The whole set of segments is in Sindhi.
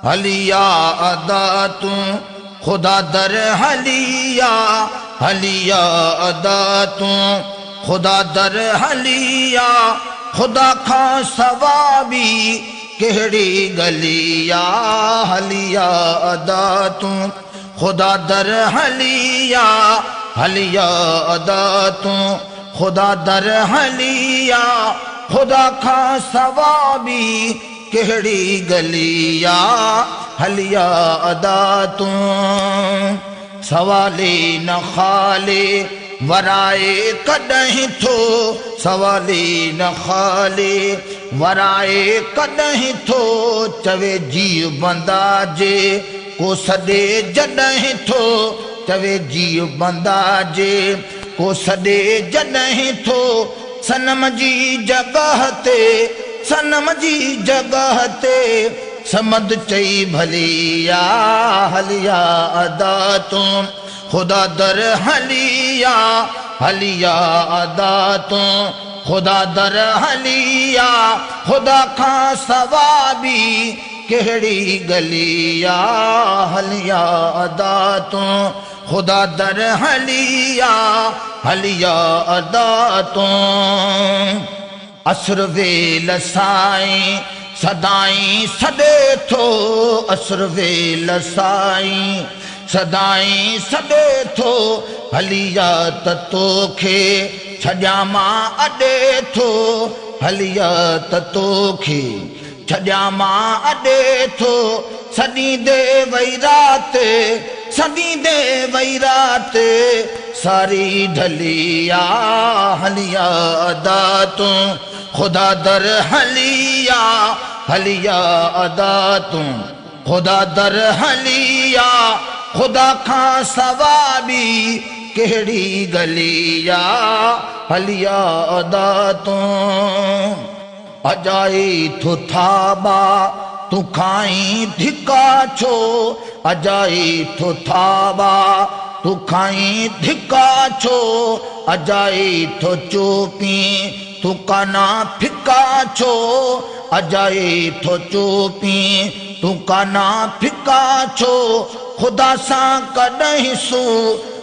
هلي آ ادا تون خدا در هلي آ، هلي آ ادا تون خدا در هلي آ، خدا کان سوا ٻي ڪهڙي ڳلي آ، هلي آ ادا تون خدا در هلي آ، هلي آ ادا تون خدا در هلي آ، خدا کان سوا ٻي ڪهڙي ڳلي آ، هلي آ ادا تون. سوالي نه خالي ورائي ڪڏهن ٿو، سوالي نه خالي ورائي ڪڏهن ٿو، چوي جيء بندا جي ڪو سڏي جڏهن ٿو، چوي جيء بندا جي ڪو سڏي جڏهن ٿو، صنم جي جڳهه تي، صنم جي جڳهه تي، صمد چئي ڀلي آ، هلي آ ادا تون، خدا در هلي آ، هلي آ ادا تون، خدا در هلي آ، خدا کان سوا ٻي ڪهڙي ڳلي آ، هلي آ ادا تون، خدا در هلي آ، هلي آ ادا تون. اسر ويل سائين سدائين سڏي ٿو، اسر ويل سائين سدائين سڏي ٿو، هلي آ ته توکي ڇڏيان مان اڏي ٿو، هلي آ ته توکي ڇڏيان مان اڏي ٿو، سڏيندي وئي رات، سڏيندي وئي رات، ساري ڍلي آ، هلي آ ادا تون، خدا در هلي آ، هلي آ ادا تون، خدا در هلي آ، خدا کان سوا ٻي ڪهڙي ڳلي آ، هلي آ ادا تون. اجائي ٿو ٿاٻا تون کائين ڌڪا ڇو، اجائي ٿو ٿاٻا تون کائين ڌڪا ڇو، اجائي ٿو چوپين تون ڪانا ڦڪا ڇو، اجائي ٿو چوپين تون ڪانا ڦڪا ڇو، خدا سان ڪڏهن سو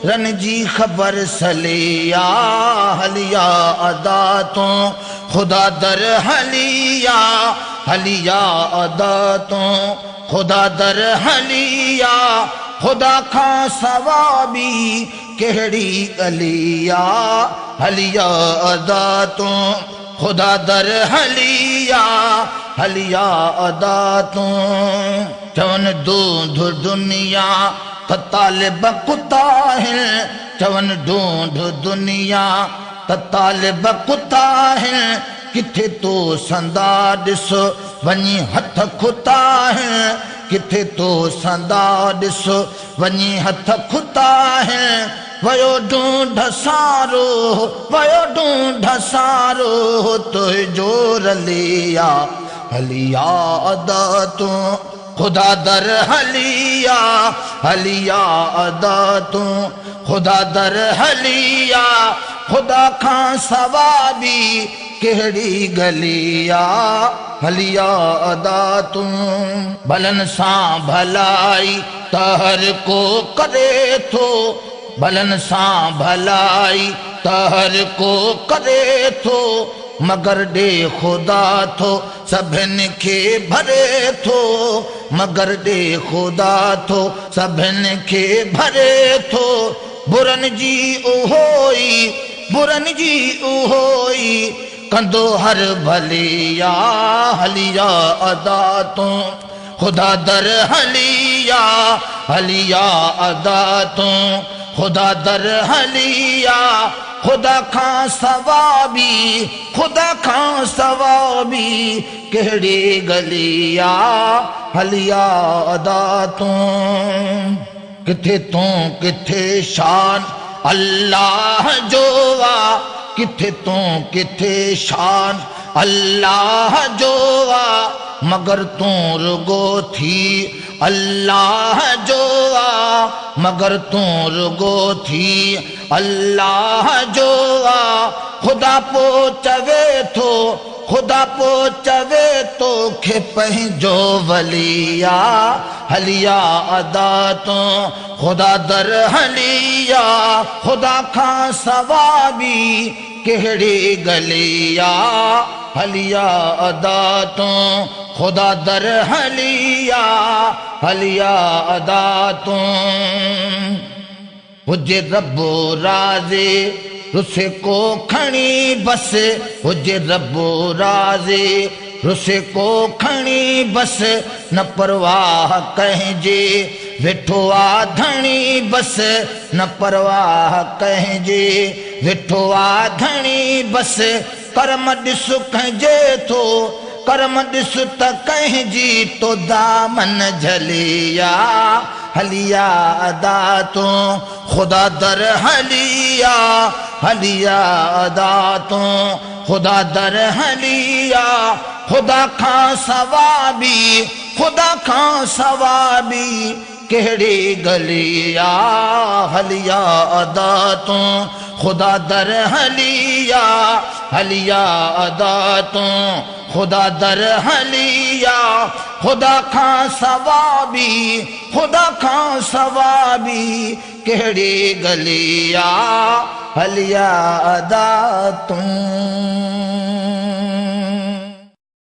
رن جي خبر سلي آ، هلي آ ادا تون خدا در هلي آ، هلي آ ادا تون خدا در هلي آ، خدا کان سوا ٻي ڪهڙي ڳلي آ، هلي آ ادا تون خدا در هلي آ، هلي آ ادا تون. چون ڍونڍ دنيا ته طالب ڪتا آهن، چون ڍونڍ دنيا ته طالب ڪتا آهن، ڪٿي تو سندا ڏس وڃي هٿ کتا آهن، ڪٿي تو سندا ڏس وڃي هٿ کتا آهن، ويو ڍونڍ سارو، ويو ڍونڍ سارو، تنهنجو رلي آ، هلي آ ادا تون، خدا در هلي آ، هلي آ ادا تون، خدا در هلي آ، خدا کان سوا ٻي ڪهڙي ڳلي آ، هلي آ ادا تون. ڀلن سان ڀلائي ته هر ڪو ڪري ٿو، ڀلن سان ڀلائي ته هر ڪو ڪري ٿو، مگر ڏي خدا ٿو سڀن کي ڀري ٿو، مگر ڏي خدا ٿو سڀن کي ڀري ٿو، برن جي اهو ئي، برن جي اهو ئي، ڪندو هر ڀلي آ، هلي آ ادا تون، خدا در هلي آ، هلي آ ادا تون، خدا در هلي آ، خدا کان سوا ٻي، خدا کان سوا ٻي ڪهڙي ڳلي آ، هلي آ ادا تون. ڪٿي تون ڪٿي شان الله جو آ، ڪٿي تون ڪٿي شان الله جو آ، مگر تون رڳو ٿي الله جو آ، مگر تون رڳو ٿي الله جو آ، خدا پو چوي ٿو خدا پو چوي توکي پنهنجو ولي آ، هلي آ ادا تون خدا در هلي آ، خدا کان سوا ٻي ڪهڙي ڳلي آ، هلي آ ادا تون خدا در هلي آ، هلي آ ادا تون. هجي رب راضي رسي ڪو کڻي بس، هجي رب راضي رسي ڪو کڻي بس، نه پرواهه ڪنهن جي ويٺو آ ڌڻي بس، نه پرواهه ڪنهن جي ويٺو آ ڌڻي بس، ڪرم ڏس ڪنهن جي ٿو، ڪرم ڏس ته ڪنهن جي تو دامن جهلي آ، هلي آ ادا تون خدا در هلي آ، هلي آ ادا تون خدا در هلي آ، خدا کان سوا ٻي، خدا کان سوا ٻي ڪهڙي ڳلي آ، هلي آ ادا تون خدا در هلي آ، هلي آ ادا تون خدا در هلي آ، خدا کان سوا ٻي، خدا کان سوا ٻي ڪهڙي ڳلي آ، هلي آ ادا تون.